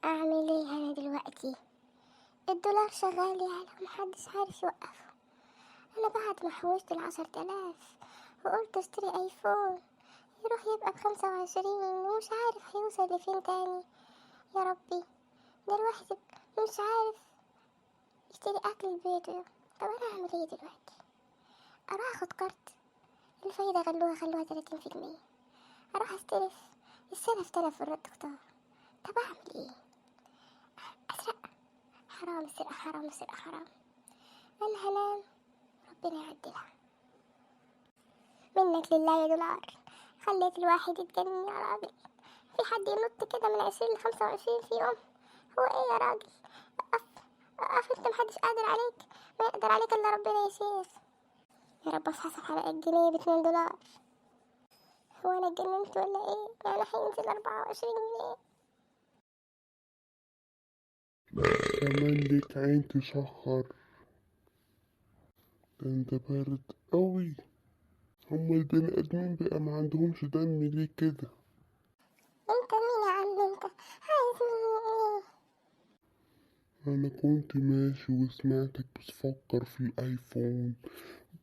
اعمل ايه انا دلوقتي؟ الدولار شغال يعلى ومحدش عارف يوقفه. انا بعد ما حوشت 10,000 وقلت اشتري ايفون يروح يبقى ب25، ومش عارف هيوصل لفين تاني. يا ربي، ده الواحد مش عارف يشتري اكل لبيته. طب انا اعمل ايه دلوقتي؟ اروح اخد قرض؟ الفايدة غلوها خلوها 30%. اروح استلف؟ السلف تلف الرد كتار. طب اعمل ايه؟ اسرق؟ حرام السرقة، حرام السرقة، حرام. انا هنام، ربنا يعدلها. منك لله يا دولار، خليت الواحد يتجنن يا راجل. في حد ينط كده من 20 ل25 في يوم؟ هو ايه يا راجل؟ اقف اقف، انت محدش قادر عليك، ما يقدر عليك الا ربنا يا شيخ. يا رب اصحى على الجنيه ب2 دولار. هو انا اتجننت ولا ايه؟ يعني هينزل 24 جنيه. كمان ليك عين تشخر؟ ده انت بارد قوي. هما البني ادمين بقى ما عندهمش دم ليه كده؟ انت مين يا عم؟ انت عايز مني ايه؟ انا كنت ماشي وسمعتك بتفكر في الايفون.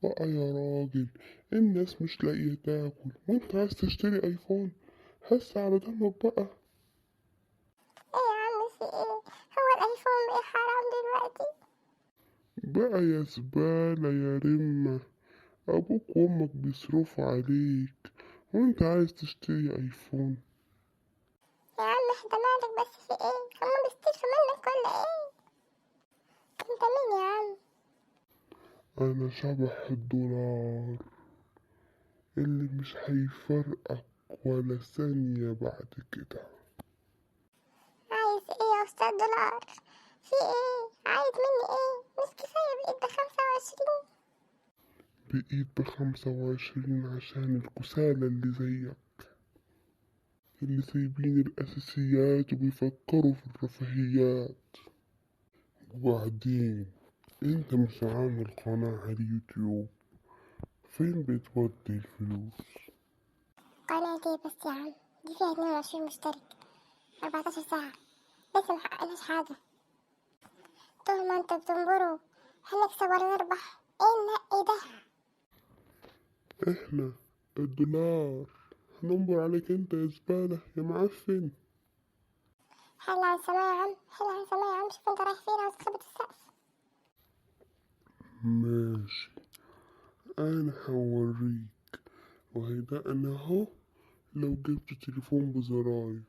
بقى يا راجل، الناس مش لاقية تاكل وانت عايز تشتري ايفون؟ حس على دمك بقى. ايه يا عم، في ايه؟ هو الايفون بقى حرام دلوقتي؟ بقى يا زبالة يا رمة، ابوك وامك بيصرفوا عليك وانت عايز تشتري ايفون؟ يا عم اهدى، مالك بس؟ في ايه؟ هما بيستلفوا منك ولا ايه؟ انت مين يا عم؟ انا شبح الدولار اللي مش هيفرقك ولا ثانية بعد كده. عايز ايه يا استاذ دولار؟ في ايه؟ عايز مني ايه؟ مش كفاية بقيت ب25؟ بقيت ب25 عشان الكسالى اللي زيك، اللي سايبين الأساسيات وبيفكروا في الرفاهيات. وبعدين انت مش عامل قناة على اليوتيوب؟ فين بتودي الفلوس؟ قناة ايه بس يا عم؟ دي فيها 22 مشترك، 14 ساعة، لسه محققناش حاجة. طول ما انت بتنبروا هنكسب ولا نربح؟ ايه النقي ده؟ احنا الدولار هننبر عليك انت يا زبالة يا معفن. حل عن سما يا عم، حل عن سما يا عم، شوف انت رايح فين، عاوز تخبط السقف. ماشي، انا هوريك. وهيدا انا اهو، لو جبت تليفون بزراير.